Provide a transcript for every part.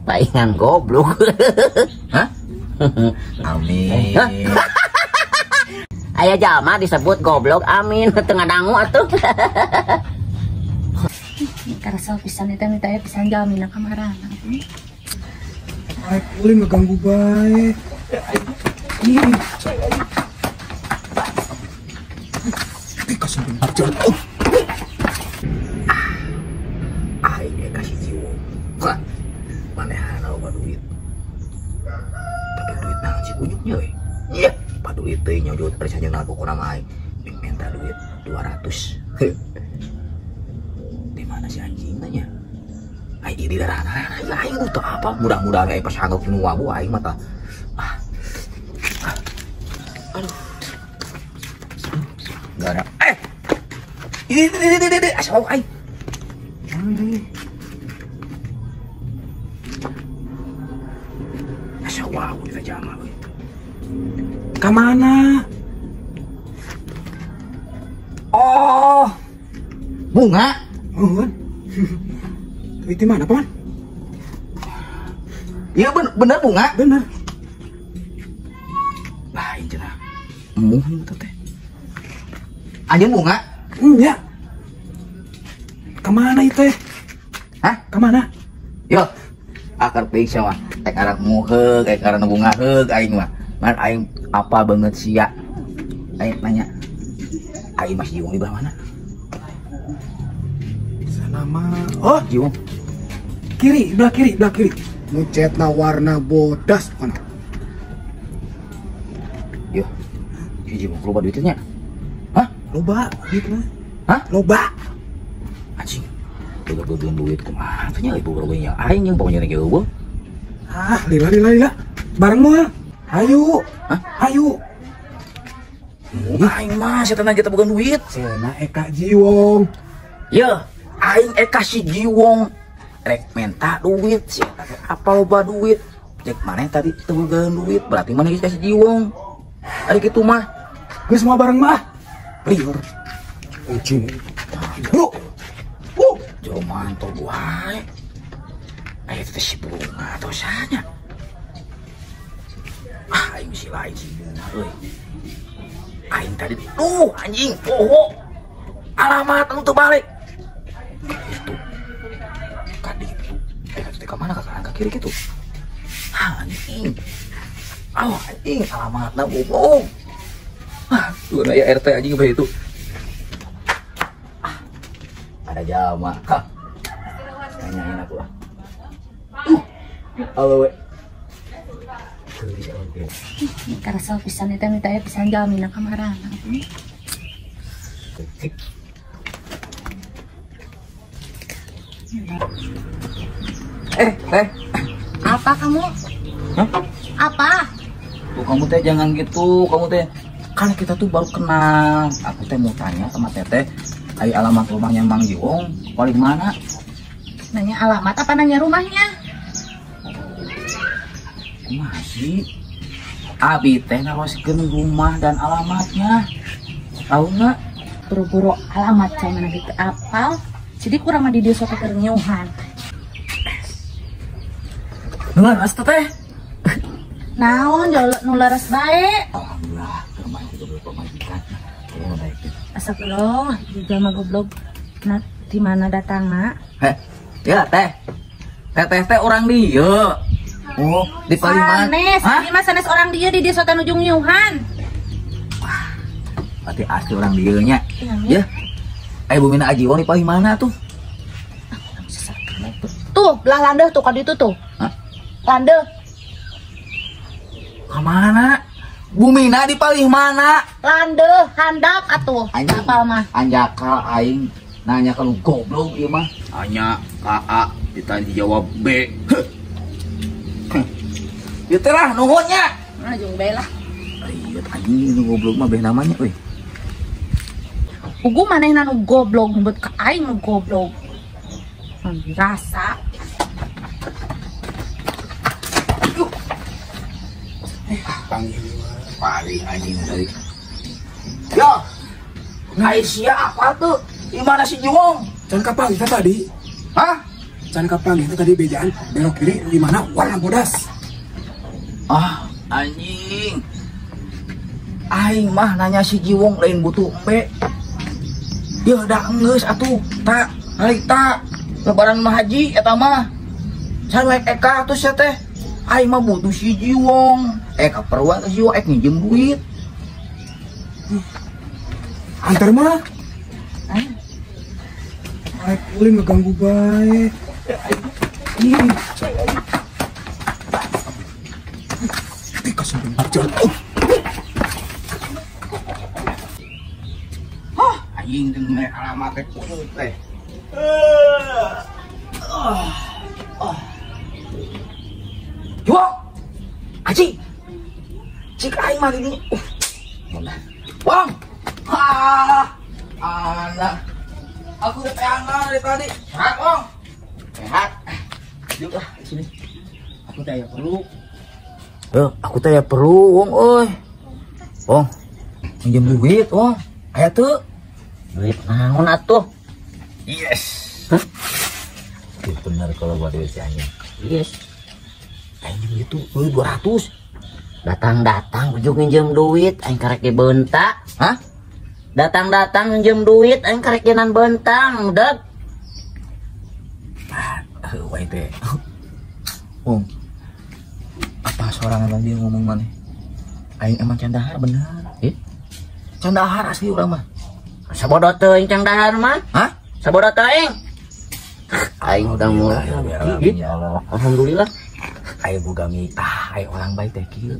Paingan goblok. Hah? Amin. Aya jalma disebut goblok, amin. Teu ngadangu atuh. Karasa pisan eta minta aya pisan jalmina kamarana. Ay, ulin ngeganggu bae. Ih. Kasih jalan. Aing kasih jiwa. Wah, manehana loba duit. Tapi duit naon sih kunyuknya euy? Iya, pa duit teh nyojot percaya pokona mah aing. Minta duit 200. Di mana si anjing nanya? Aing iri darahna, aing teu apa. Mudah-mudahan aing pasanggok nu wabu aing mah tah. Ah. Aduh. Gara. Ini asal aing. Asal wow kita jama euy. Ka mana? Oh. Bunga. Nuhun. Duit di mana, Paman? Iya bener bunga. Bener. Lain cenah. Emuh ieu teh. Anjeun bunga? Iya. Kemana itu? Hah? Kemana? Yo, akar ping mah. Ek arang muheug, ek arang bunga heug aing mah. Man aing apa banget sia. Aing nanya. Aing masih jiwong di bawah mana? Sana mah. Oh, jiwong. Kiri, belah kiri, belah kiri. Nu cetna warna bodas mana? Yo. Si jiwong loba duitnya. Hah? Loba duitnya. Hah? Loba. Anjing. Boga-boga duit kumaha teh nya ibu boga aing yang pokoknya lagi eueuh. Ah, lila lila lila. Bareng moal. Ayo. Hah? Ayo. Aing mah setan kita boga duit. Cenah Eka Jiwong. Ye, aing Eka si Jiwong. Rek minta duit sih. Apa loba duit? Cek maneh tadi teu boga duit, berarti maneh geus ka si Jiwong. Ari kitu mah. Geus moal bareng mah. Liur. Ujung. Bro. Cuman tuh wae. Ayo teh si bunga dosanya. Ah, aing si lain si bunga euy. Aing tadi duh anjing poho. Alamat anu teu balik. Itu. Ka ditu. Teh ka mana ka kanan ka kiri kitu. Ah, anjing. Ah, anjing alamatna goblok. Ah, tuh aya RT anjing bae itu. Ada jama. Hah. Nanyain aku lah. Halo we. Karasa pisan eta minta aya pisan jalmina kamarana. Teh. Apa kamu? Hah? Apa? Tuh kamu teh jangan gitu, kamu teh. Kan kita tuh baru kenal. Aku teh mau tanya sama teteh. Ayo alamat rumahnya Mang Jiwong paling mana? Nanya alamat apa nanya rumahnya? Masih. Abi teh naroskeun rumah dan alamatnya. Tahu nggak? Buru-buru alamat saya mana gitu apal. Jadi kurang mah di desa teh keur nyuhan. Nuhun asa teh. Naon nu leres bae? Alhamdulillah, keur mah itu pamajikan. Astagfirullah, juga mah goblok. Nah, di mana datang, nak? Heh, ya teh. Teteh teh orang dieu. Oh, di Paliman. Sanes, di mah sanes orang dieu di desa Tanujung Nyuhan. Wah, berarti asli orang dieu nya. Ya. Eh, Bumina Aji Wong di Palimana tuh? Tuh, belah landeuh tuh ka ditu tuh. Hah? Landeuh. Ka mana? Bumina di palih mana? Landeuh, handap atuh. Apal mah. Anjaka aing nanya kalau goblok ieu mah. Hanya K A ditanya dijawab B. Ieu teh lah nuhun nya. Nah, jeung B lah. Iya anjing nu goblok mah beh namanya euy. Ugu manehna nu goblok nyebut ka aing nu goblok. Rasa. Paling anjing tadi. Yo, Aisyah apa tuh? Di mana si Jiwong? Can kapan kita tadi? Hah? Can kapanggih itu tadi bejaan belok kiri di mana warna bodas. Ah, anjing. Aing mah nanya si Jiwong lain butuh embe. Ya dah geus atuh, tak harita lebaran mah haji eta mah. Sarua eka atuh sia teh. Aing mah butuh si Jiwong. Kaperluan si Jiwong ek nginjem duit. Antar mah. Arek ulin ngeganggu bae. Ih. Tikas jalan. Hah, anjing denger alamat teh kunyut teh. Jiwong. Aji. Cik aing mah di dinya. Wong. Ah, anak. Aku udah peangan dari tadi. Sehat, Wong. Sehat. Yuk lah, sini. Aku teh ya perlu. Aku teh ya perlu, Wong euy. Wong, minjem duit, Wong. Aya teu? Duit naon atuh? Yes. Hah? Itu bener kalau buat duit si anjing. Yes. Aing duit itu duit 200. Datang-datang ujung minjem duit, aing karek dibentak. Hah? Datang-datang minjem duit, aing karek jenan bentang, deg. Ah, wae teh. Wong. Apa sorangan dia ngomong maneh? Aing emang candahar bener. Eh? Candahar asli urang mah. Sabodo teuing candahar mah? Hah? Sabodo teuing. Aing udah mulai. Ya Allah. Alhamdulillah. Aing boga mitah, aing orang baik teh kieu.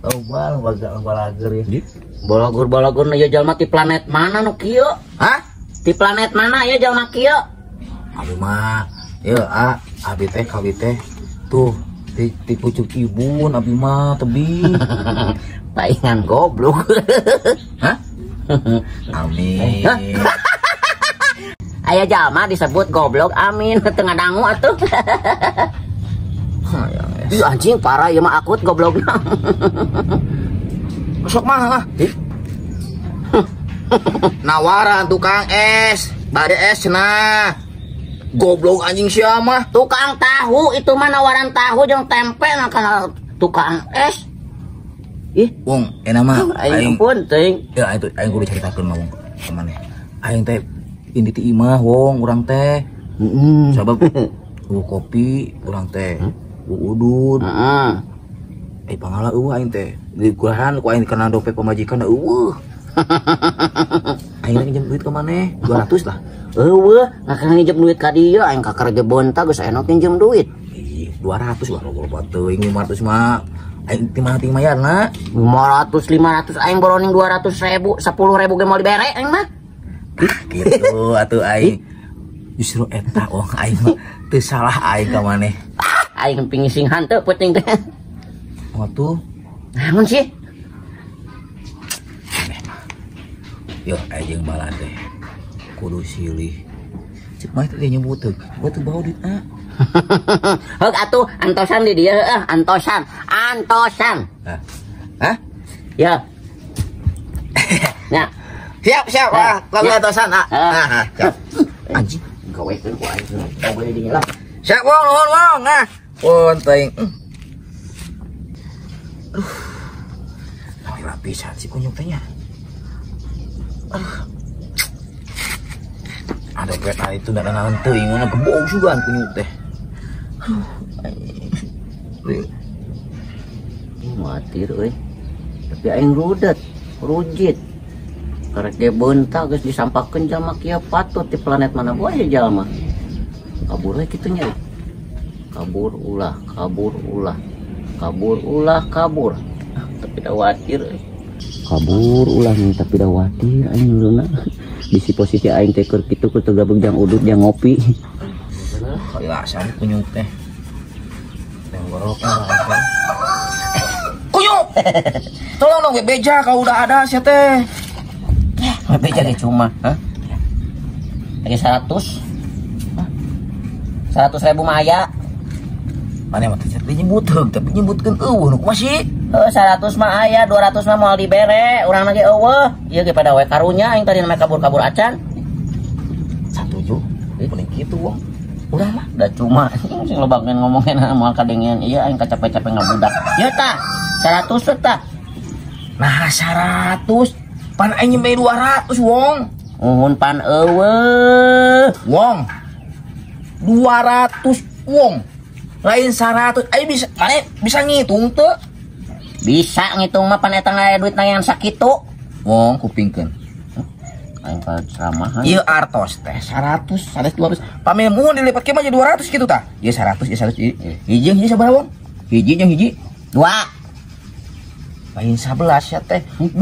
Loba loba balager ya. Balagur-balagur ieu jalma ti planet mana nu kieu? Hah? Ti planet mana ieu jalma kieu? Abi mah, ieu a, abi teh kawi teh tuh ti pucuk ibun abi mah tebi. Paingan goblok. Hah? Amin. Aya jalma disebut goblok amin teu ngadangu atuh. Ih anjing parah ieu mah akut goblokna. Sok mah lah. Nawaran tukang es, bade es cenah. Goblok anjing sia mah. Tukang tahu itu mah nawaran tahu jeung tempe nah kana tukang es. Ih, Wong, enak mah aing pun teuing. Ya itu aing kudu caritakeun mah Wong. Ka maneh. Aing teh indi ti imah Wong urang teh. Heeh. Sabab kopi urang teh. Udud. Heeh. Pangala eueuh aing teh. Di gurahan ku aing kana dompet pamajikan eueuh. Aing nginjem duit ka maneh 200 lah. Eueuh, ngakang nginjem duit ka dieu aing ka kerja bonta geus enak nginjem duit. Ih, 200 lah loba teuing 500 mah. Aing ti mana ti mayarna? 500 aing boroning 200.000, 10.000 ge moal dibere aing mah. Gitu atuh aing. Justru eta wong aing mah teu salah aing ka maneh. Aing pingising hanteu peuting teh. Waktu naon sih? Yo aing jeung bala teh kudu silih. Cek mah teh nyebut teh, gua teu bawa duitna. Heuk atuh antosan di dieu heuh, antosan. Antosan. Hah? Hah? Ya. Nya. Siap, siap. Wah, lalu antosan ah. Ah, siap. Anjing, gawekeun ku aing. Gawe di dinya lah. Siap, Wong, nuhun, Wong. Nah, pun teuing. Aduh. Lami lapisan si kunyuk teh nya. Aduh. Ada dompet itu da naon teuing mana gebog sugan kunyuk teh. Aduh. Matir euy. Tapi aing rudet, rujit. Karek ge beunta geus disampakeun jalma kieu patut di planet mana wae jalma. Kabur we kitu nya. Kabur ulah, kabur ulah. Kabur ulah, kabur. Tapi da watir euy. Kabur ulah nih tapi da watir aing nuruna. Bisi posisi aing teh keur kitu keur teu gabeg jang udut jang ngopi. Kailasan kunyuk teh. Tenggorok kunyuk. Tolong dong beja kalau udah ada sia teh. Beja ge cuma, hah? Lagi 100. Hah? 100.000 mah aya. Mana mah teh nyebut heug tapi nyebutkeun eueuh nu kumaha sih? Heuh 100 mah aya, 200 mah moal dibere, urang lagi eueuh. Ieu ge pada we karunya aing tadi namanya kabur-kabur acan. 17. Mending kitu, Wong. Urang mah da cuma sing loba ngomongin moal kadengean ieu aing kacape-cape ngabudak. Ieu tah 100 tah. Nah 100 pan aing nyempe 200 wong. Uhun pan eueuh. Wong. 200 wong. Lain 100 aing bisa mane bisa ngitung teu? Bisa ngitung mah pan eta aya duit yang sakitu. Wong kupingkeun. Aing ka ceramahan. Ieu artos teh 100, 100 200. Pami mun dilipat ke mah jadi 200 kitu tah. Ieu 100, ieu 100, hiji jeung hiji sabaraha wong? Hiji jeung hiji 2. Lain 11 ya teh. 2.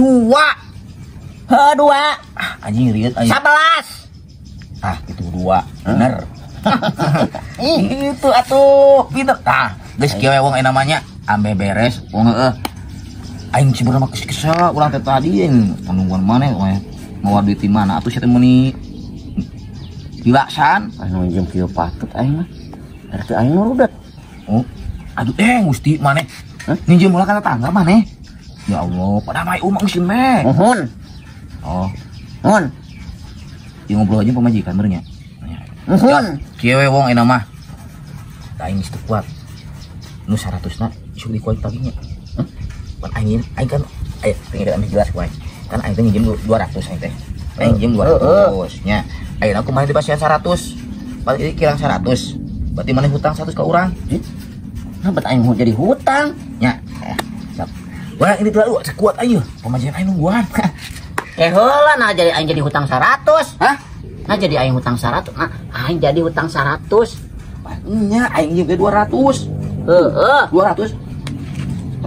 Heuh 2. Ah anjing rieut aing. 11. Ah itu 2. Bener. Itu atuh pinter tah. Geus kieu we wong aya namanya ambe beres wong heueuh. Aing sebenarnya mah kesel urang teh tadi nungguan maneh mawa duit di mana atuh sia teh meuni dilaksan anu minjem kieu patut aing mah. Rek aing nu rudet. Oh, aduh Gusti maneh. Minjem heula ka tetangga maneh. Ya Allah, pada mah umang geus meh. Nuhun. Oh, nuhun. Ieu ngobrol aja pamajikan bener nya. Nuhun. Kieu we wong enak mah. Aing geus teu kuat. Nu 100 na isuk dikuat paginya. Pan aing kan tinggal ambil jelas ku aing. Kan aing teh nginjem 200 aing teh. Aing nginjem 200 nya. Ayeuna aku maneh dipasihan 100. Berarti kirang 100. Berarti maneh hutang 100 ka urang. Nah, bet aing jadi hutang nya. Siap. Wah, ini terlalu kuat aing. Pamajikan aing nungguan. Heula nah jadi aing jadi hutang 100. Hah? Nah jadi aing hutang 100. Nah, aing jadi hutang 100. Nya aing nginjem 200. Heeh, 200.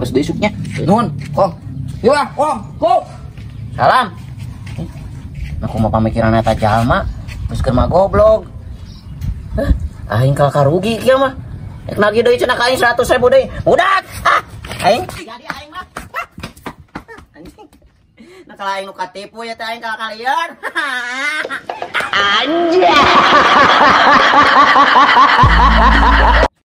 Terus diisuknya. Nuhun, Kong. Yuk ah, Kong. Go. Salam. Nah, aku mau pamikiran eta jalma, geus keur mah goblok. Hah, aing kalah rugi kieu mah. Rek nagih deui cenah ka aing 100.000 deui. Budak. Ah, aing jadi aing mah. Anjing. Nah, kalau aing nu katipu ya teh aing kalah kalian. Anjay.